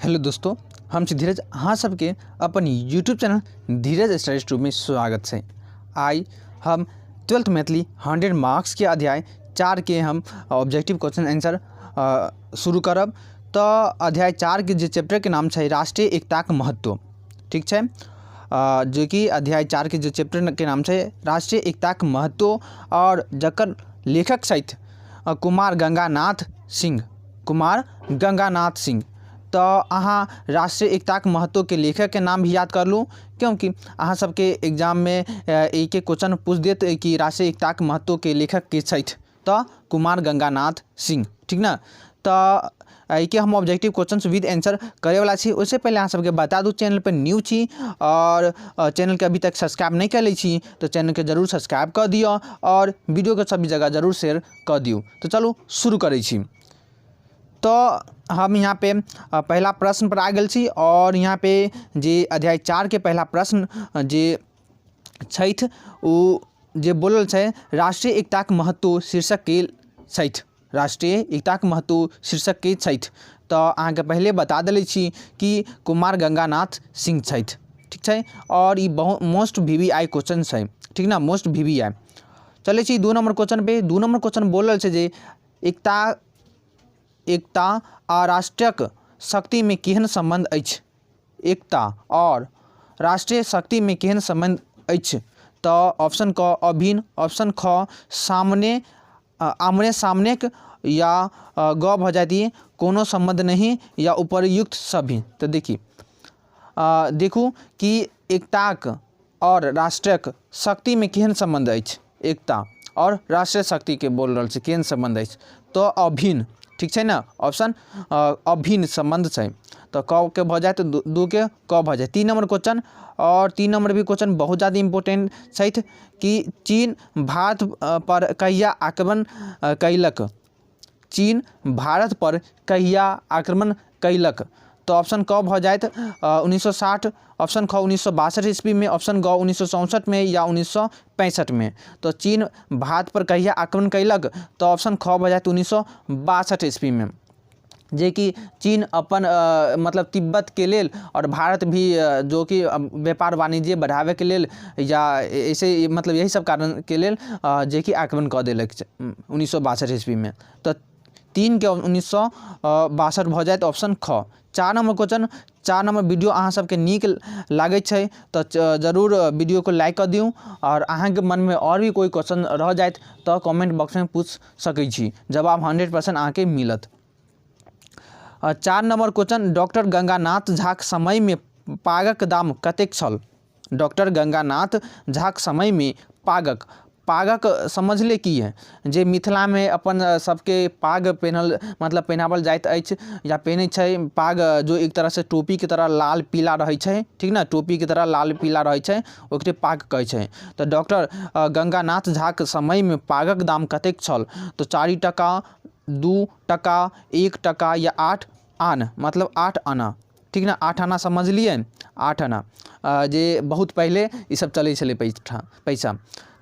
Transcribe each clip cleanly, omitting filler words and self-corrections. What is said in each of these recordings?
Hello दोस्तों, हम छी धीरज। अहाँ सबके अपन यूट्यूब चैनल धीरज स्टडी ट्यूबमे स्वागत छै। आइ हम ट्वेल्थ मैथिली 100 मार्क्सके अध्याय 4के हम ऑब्जेक्टिव क्वेश्चन आंसर शुरू करब। तऽ अध्याय 4के जे चैप्टरके नाम छै राष्ट्रीय एकताक महत्व, ठीक छै, जेकि अध्याय 4के जे चैप्टरके नाम छै राष्ट्रीय एकताक महत्व, आओर जकर लेखक छथि कुमार गंगानाथ सिंह, कुमार गंगानाथ सिंह। तऽ अहाँ राष्ट्रीय एकताक महत्वके लेखकके नाम भी याद कर लू, क्योंकि अहाँ सबके एग्जाममे एहिके क्वेश्चन पूछि देत कि राष्ट्रीय एकताक महत्वके लेखक के छथि, तऽ कुमार गंगानाथ सिंह, ठीक ने। तऽ एहिके हम ऑब्जेक्टिव क्वेश्चन विद आंसर करैवला छी। ओहिसँ पहिले अहाँ सबके बता दू, चैनल पर न्यू छी आओर चैनलके अभी तक सब्सक्राइब नहि कयले छी तऽ चैनलके जरूर सब्सक्राइब कऽ दिअ आओर वीडियोके सभी जगह जरूर शेयर कऽ दियौ। तऽ चलू शुरू करै छी। तऽ हम यहाँ पे पहला प्रश्न पर आ गेल छी आओर यहाँ पे जे अध्याय 4के पहला प्रश्न जे छथि ओ जे बोलल छै राष्ट्रीय एकताक महत्व शीर्षक के छथि, राष्ट्रीय एकताक महत्व शीर्षक के छथि। तऽ अहाँके पहिले बता देले छी कि कुमार गंगानाथ सिंह छथि, ठीक छै। आओर ई बहुत most V V I question छै, ठीक ने, मोस्ट वी वी आई। चलै छी 2 नंबर क्वेश्चन पे। 2 नंबर क्वेश्चन बोलल छै जे एकता आ राष्ट्रक शक्तिमे केहन सम्बन्ध अछि, एकता आओर राष्ट्रीय शक्तिमे केहन सम्बन्ध अछि। तऽ ऑप्शन क अभिन्न, ऑप्शन ख सामने आमने सामनेक, या ग भऽ जायत ई कोनो सम्बन्ध नहि, या उपर्युक्त सभी। तऽ देखू कि एकताक आओर राष्ट्रक शक्तिमे केहन सम्बन्ध अछि, एकता आओर राष्ट्रीय शक्तिके बोल रहल छै केहन सम्बन्ध अछि, तऽ अभिन्न, ठीक छै ने, ऑप्शन अभिन्न सम्बन्ध छै। तऽ क के भऽ जायत 2 के क भऽ जायत। 3 नंबर क्वेश्चन, आओर 3 नंबर भी क्वेश्चन बहुत ज़्यादा इम्पोर्टेंट छथि कि चीन भारत पर कहिया आक्रमण कयलक, चीन भारत पर कहिया आक्रमण कयलक। तऽ ऑप्शन क भऽ जायत 1960, ऑप्शन ख 1962 ईस्वीमे, ऑप्शन ग 1964 में, या 1965 में। तऽ चीन भारत पर कहिया आक्रमण कयलक, तऽ ऑप्शन ख भऽ जायत 1962 ईस्वीमे, जेकि चीन अपन मतलब तिब्बतके लेल आओर भारत भी जो कि व्यापार वाणिज्य बढ़ाबैके लेल या ऐसे मतलब यही सब कारणके लेल जेकि आक्रमण कऽ देलक 1962 ईस्वीमे। तऽ 3 के 1962 भऽ जायत ऑप्शन ख। 4 नंबर क्वेश्चन, 4 नंबर वीडियो अहाँ सबके नीक लागै छै तऽ जरूर वीडियोके लाइक कऽ दियौ, आओर अहाँके मनमे आओर भी कोइ क्वेश्चन रह जायत तऽ कमेंट बॉक्समे पूछि सकै छी, जवाब 100% अहाँके मिलत। 4 नंबर क्वेश्चन, डॉक्टर गंगानाथ झाक समयमे पागक दाम कतेक छल? डॉक्टर गंगानाथ झाक समयमे पागक समझले की है जे मिथिलामे अपन सबके पाग पेन्हल मतलब पहिनावल जाइत अछि या पेन्है छै पाग, जो एक तरहसँ टोपीके तरह लाल पीला रहै छै, ठीक ने, टोपीके तरह लाल पीला रहै छै, ओकरे पाग कहै छै। तऽ डॉक्टर गंगानाथ झाक समयमे पागक दाम कतेक छल? तऽ 4 टका, 2 टका, 1 टका या 8 आन, मतलब 8 आना, ठीक ने, 8 आना समझलियै, 8 आना जे बहुत पहिले ई सब चलै छलै पैसा।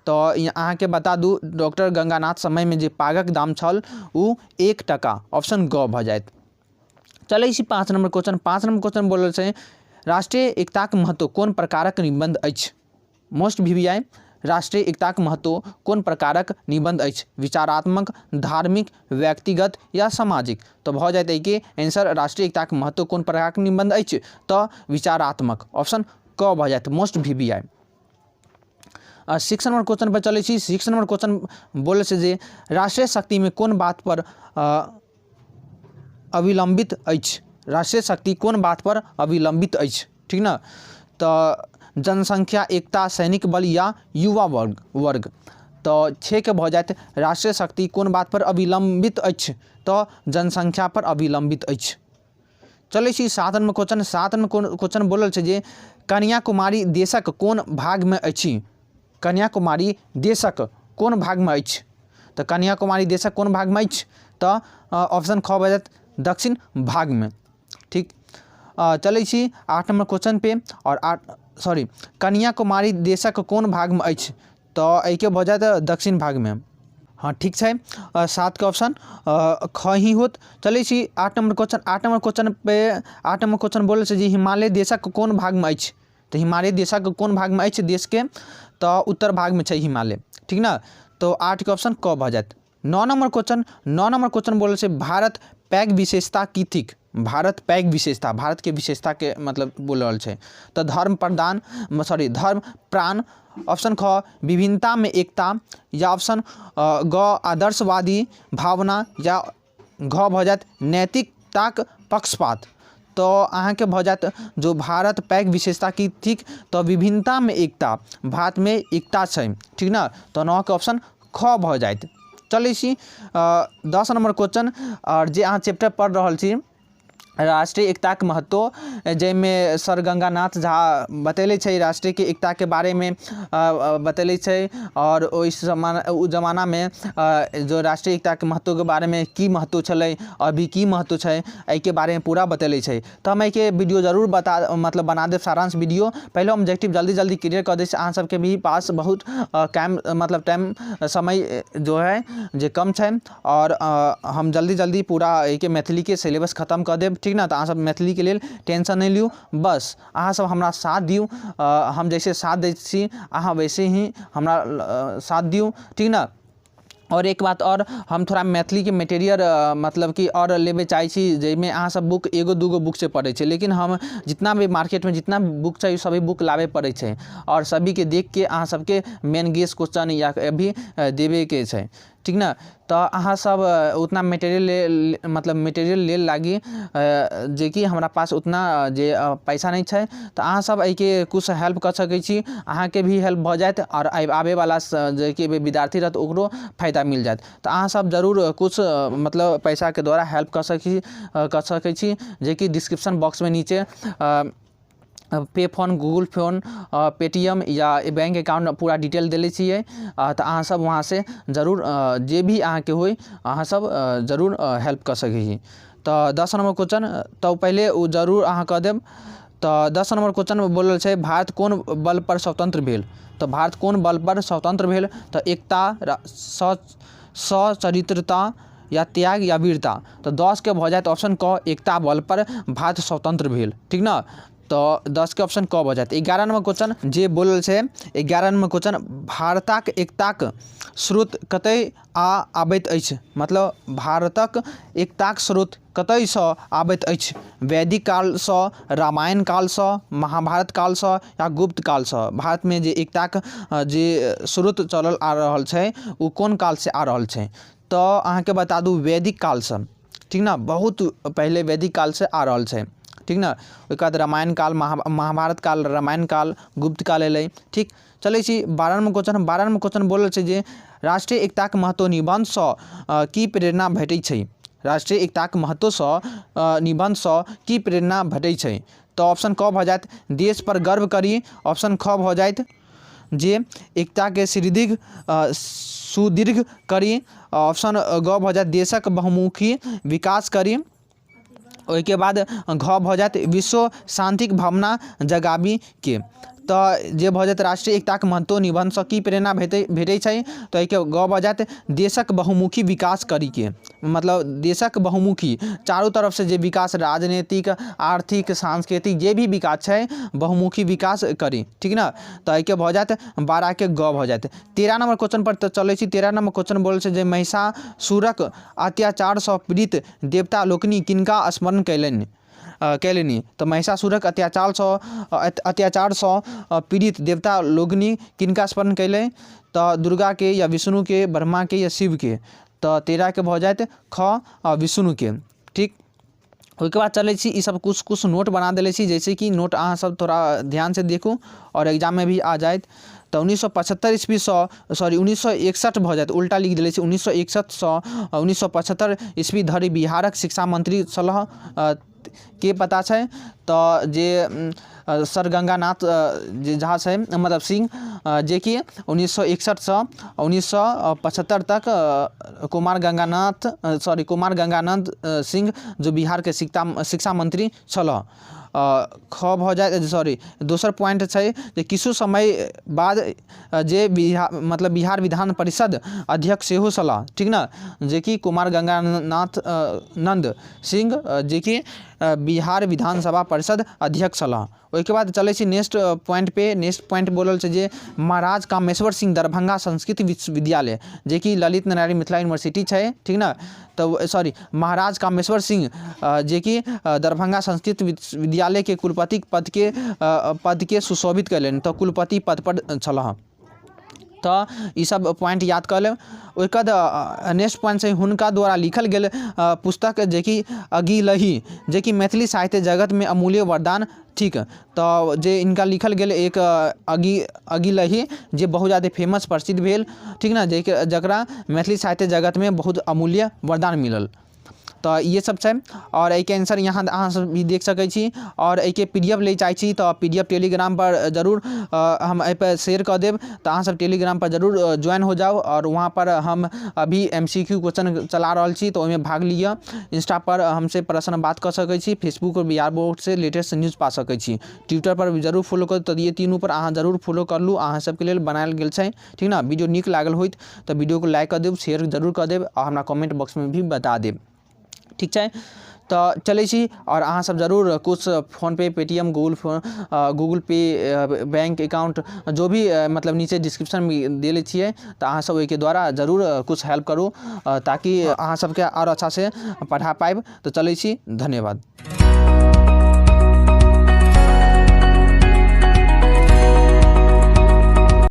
तऽ अहाँके बता दू डॉक्टर गंगानाथ समयमे जे पागक दाम छल ओ 1 टका, ऑप्शन ग भऽ जायत। चलै छी 5 नंबर क्वेश्चन। 5 नंबर क्वेश्चन बोलल छै राष्ट्रीय एकताक महत्व कोन प्रकारक निबंध अछि? मोस्ट वी वी आई, राष्ट्रीय एकताक महत्व कोन प्रकारक निबंध अछि? विचारात्मक, धार्मिक, व्यक्तिगत या सामाजिक। तऽ भऽ जायत एहिके आंसर राष्ट्रीय एकताक महत्व कोन प्रकारक निबंध अछि, तऽ विचारात्मक, ऑप्शन क भऽ जायत, most V V I. 6 number question पर चलै छी। 6 नंबर क्वेश्चन बोलै छै जे राष्ट्रीय शक्तिमे कोन बात पर अविलंबित अछि? राष्ट्रीय शक्ति कोन बात पर अविलंबित अछि, ठीक ने। तऽ जनसंख्या, एकता, सैनिक बल या युवा वर्ग। तऽ 6 के भऽ जायत राष्ट्रीय शक्ति कोन बात पर अविलंबित अछि, तऽ जनसंख्या पर अविलंबित अछि। चलै छी 7 नंबर क्वेश्चन। 7 नंबर क्वेश्चन बोलल छै जे कन्याकुमारी देशक कोन भागमे अछि? कन्याकुमारी देशक कोन भागमे अछि? तऽ कन्याकुमारी देशक कोन भागमे अछि, तऽ ऑप्शन ख भऽ जायत दक्षिण भागमे, ठीक। चलै छी 8 नंबर क्वेश्चन पे, आओर 8 सॉरी कन्याकुमारी देशक कोन भागमे अछि, तऽ एहिके भऽ जायत दक्षिण भागमे। हँ ठीक छै, 7के ऑप्शन ख ही होत। चलै छी 8 नंबर क्वेश्चन। 8 नंबर क्वेश्चन पे 8 नंबर क्वेश्चन बोलै छै जे हिमालय देशक कोन भागमे अछि? तऽ हिमालय देशक कोन भागमे अछि देशके? तऽ उत्तर भागमे छै हिमालय, ठीक ने? तऽ 8के ऑप्शन क भऽ जायत। 9 नंबर क्वेश्चन, 9 नंबर क्वेश्चन बोलै छै भारत पैघ विशेषता की थिक? भारत पैघ विशेषता, भारतके विशेषताके मतलब बोल रहल छै। तऽ धर्म प्रदान सॉरी धर्म प्राण, ऑप्शन ख विभिन्नतामे एकता, या ऑप्शन ग आदर्शवादी भावना, या घ भऽ जायत नैतिकताक पक्षपात। तऽ अहाँके भऽ जायत जो भारत पैघ विशेषता की थिक, तऽ विभिन्नतामे एकता, भारतमे एकता छै, ठीक ने? तऽ 9के ऑप्शन ख भऽ जायत। चलै छी 10 नंबर क्वेश्चन। आओर जे अहाँ चैप्टर पढ़ि रहल छी राष्ट्रीय एकताके महत्व, जाहिमे सर गंगानाथ झा बतेले छै राष्ट्रीय एकताके बारेमे बतेले छै, आओर ओहि जमाना ओ जमानामे जो राष्ट्रीय एकताके महत्वके बारेमे की महत्व छलै, अभी की महत्व छै, एहिके बारेमे पूरा बतेले छै। तऽ हम एहिके वीडियो जरूर बता मतलब बना देब सारांश वीडियो। पहिले ऑब्जेक्टिव जल्दी जल्दी क्लियर कऽ दै छी, अहाँ सबके भी पास बहुत टाइम मतलब टाइम समय जो है जे कम छै, आओर हम जल्दी जल्दी पूरा एहिके मैथिलीके सिलेबस खतम कऽ देब, ठीक ने? तऽ अहाँ सब मैथिलीके लेल टेंशन नहि लियौ, बस अहाँ सब हमरा साथ दियौ। हम जैसे साथ दै छी अहाँ वैसे ही हमरा साथ दियौ, ठीक ने? आओर एक बात आओर, हम थोड़ा मैथिलीके मटेरियल मतलब कि आओर लेबै चाहै छी, जाहिमे अहाँ सब बुक एगो दूगो बुकसँ पढ़ै छै, लेकिन हम जितना भी मार्केटमे जितना बुक छै सभी बुक लाबै पड़ै छै, आओर सभीके देखके अहाँ सबके मेन गेस क्वेश्चन या भी देबेके छै, ठीक ने? तऽ अहाँ सब उतना मटेरियल मतलब मटेरियल लेल लागी जेकि हमरा पास उतना जे पैसा नहि छै, तऽ अहाँ सब एहिके किछु हेल्प कऽ सकै छी, अहाँके भी हेल्प भऽ जायत आओर आबैवला जेकि विद्यार्थी रहत ओकरो फायदा मिल जायत। तऽ अहाँ सब जरूर किछु मतलब पैसाके द्वारा हेल्प कऽ सकी कऽ सकै छी, जेकि डिस्क्रिप्शन बॉक्समे नीचे पे फोन, गूगल फोन, पेटीएम या बैंक अकाउंट पूरा डिटेल देले छियै। तऽ अहाँ सब वहाँसँ जरूर जे भी अहाँके होइ अहाँ सब जरूर हेल्प कऽ सकै छी। तऽ 10 नंबर क्वेश्चन तऽ पहिले ओ जरूर अहाँ कऽ देब। तऽ 10 नंबर क्वेश्चन बोलल छै भारत कोन बलपर स्वतंत्र भेल? तऽ भारत कोन बलपर स्वतंत्र भेल? तऽ एकता, सचरित्रता या त्याग या वीरता। तऽ 10के भऽ जायत ऑप्शन क, एकता बल पर भारत स्वतंत्र भेल, ठीक ने? तऽ 10के ऑप्शन क भऽ जायत। 11 नंबर क्वेश्चन जे बोलल छै, 11 नंबर क्वेश्चन भारतक एकताक स्रोत कतय आबैत अछि? मतलब भारतक एकताक स्रोत कतयसँ आबैत अछि? वैदिक कालसँ, रामायण कालसँ, महाभारत कालसँ या गुप्त कालसँ? भारतमे जे एकताक जे स्रोत चलल आ रहल छै ओ कोन कालसँ आ रहल छै? तऽ अहाँके बता दू वैदिक कालसँ, ठीक ने? बहुत पहिले वैदिक कालसँ आ रहल छै, ठीक ने? ओहिके बाद रामायण काल, महाभारत काल, रामायण काल, गुप्त काल एलै, ठीक? चलै छी 12 नंबर क्वेश्चन। 12 नंबर क्वेश्चन बोलल छै जे राष्ट्रीय एकताक महत्व निबन्धसँ की प्रेरणा भेटै छै? राष्ट्रीय एकताक महत्वसँ निबन्धसँ की प्रेरणा भेटै छै? तऽ ऑप्शन क भऽ जायत देश पर गर्व करी, ऑप्शन ख भऽ जायत जे एकताके सुदृढ़ करी, ऑप्शन ग भऽ जायत देशक बहुमुखी विकास करी, ओहिके बाद घ भऽ जायत विश्व शान्तिक भावना जगाबीके। तऽ जे भऽ जायत राष्ट्रीय एकताक महत्व निबन्धसँ की प्रेरणा भेटै छै? तऽ एहिके ग भऽ जायत देशक बहुमुखी विकास करीके, मतलब देशक बहुमुखी चारू तरफसँ जे विकास राजनीतिक, आर्थिक, सांस्कृतिक जे भी विकास छै बहुमुखी विकास करी, ठीक ने? तऽ एहिके भऽ जायत 12के ग भऽ जायत। 13 नंबर क्वेश्चन पर तऽ चलै छी। 13 नंबर क्वेश्चन बोलै छै जे महिषासुरक अत्याचारसँ पीड़ित देवता लोकनि किनका स्मरण कयलनि? तऽ महिषासुरक अत्याचारसँ पीड़ित देवता लोकनि किनका स्मरण कयलनि? तऽ दुर्गाके या विष्णुके, ब्रह्माके या शिवके? तऽ 13के भऽ जायत ख विष्णुके, ठीक? ओहिके बाद चलै छी, ईसब किछु किछु नोट बना देले छी, जैसे कि नोट अहाँ सब थोड़ा ध्यानसँ देखू आओर एग्जाममे भी आ जायत। तऽ 1975 ईस्वीसँ सॉरी 1961 भऽ जायत, उल्टा लिख देले छी, 1961सँ 1975 ईस्वी धरि बिहारक शिक्षा मंत्री छलह के पता छै? तऽ जे सर गंगानाथ जे झा छै मतलब सिंह, जेकि 1961सँ 1975 तक कुमार गंगानाथ सॉरी कुमार गंगानन्द सिंह जो बिहारके शिक्षा मंत्री छलह। ख भऽ जायत, सॉरी, दोसर पॉइंट छै जे किछु समय बाद जे बिहार, मतलब बिहार विधान परिषद अध्यक्ष सेहो छलाह, ठीक ने? जेकि कुमार गंगानाथ नन्द सिंह, जेकि बिहार विधानसभा परिषद अध्यक्ष छलाह। ओहिके बाद चलै छी नेक्स्ट पॉइंट पे। नेक्स्ट पॉइंट बोलल छै जे महाराज कामेश्वर सिंह दरभंगा संस्कृत विश्वविद्यालय, जेकि ललित नारायण मिथिला यूनिवर्सिटी छै, ठीक ने? तऽ सॉरी, महाराज कामेश्वर सिंह जेकि दरभंगा संस्कृत विश्वविद्यालयके कुलपति पदके सुशोभित कयलनि, तऽ कुलपति पदपर छलाह। तऽ ईसब पॉइंट याद कऽ लेब। ओहिके बाद नेक्स्ट पॉइंट छै हुनका द्वारा लिखल गेल पुस्तक जेकि अगिलही, जेकि मैथिली साहित्य जगतमे अमूल्य वरदान थिक। तऽ जे हिनका लिखल गेल एक अगिलही, जे बहुत जादे फेमस प्रसिद्ध भेल, ठीक ने? जाहिके जकरा मैथिली साहित्य जगतमे बहुत अमूल्य वरदान मिलल। तऽ इएह सब छै आओर एहिके आंसर यहाँ अहाँ सब भी देख सकै छी। आओर एहिके पी डी एफ लै चाहै छी तऽ पी डी एफ टेलीग्रामपर जरूर हम एहिपर शेयर कऽ देब। तऽ अहाँ सब टेलीग्रामपर जरूर ज्वाइन हो जाउ आओर वहाँपर हम अभी एम सी क्यू क्वेश्चन चला रहल छी, तऽ ओहिमे भाग लिअ। इंस्टापर हमसे पर्सनल बात कऽ सकै छी, फेसबुकपर बिहार बोर्डसँ लेटेस्ट न्यूज पा सकै छी, ट्विटरपर भी जरूर फॉलो करू। तऽ ई तीनूपर अहाँ जरूर फॉलो कर लू, अहाँ सबके लेल बनायल गेल छै, ठीक ने? वीडियो नीक लागल होइत तऽ वीडियोके लाइक कऽ देब, शेयर जरूर कऽ देब आओर हमरा कमेंट बॉक्समे भी बता देब, ठीक छै? तऽ चलै छी। आओर अहाँसभ जरूर किछु PhonePe, Paytm, Google phone, Google पे, बैंक अकाउंट जो भी, मतलब नीचे डिस्क्रिप्शनमे देले छियै, तऽ अहाँसभ ओहिके द्वारा जरूर किछु हेल्प करू ताकि अहाँ सभके आओर अच्छासँ पढ़ा पाबि। तऽ चलै छी, धन्यवाद।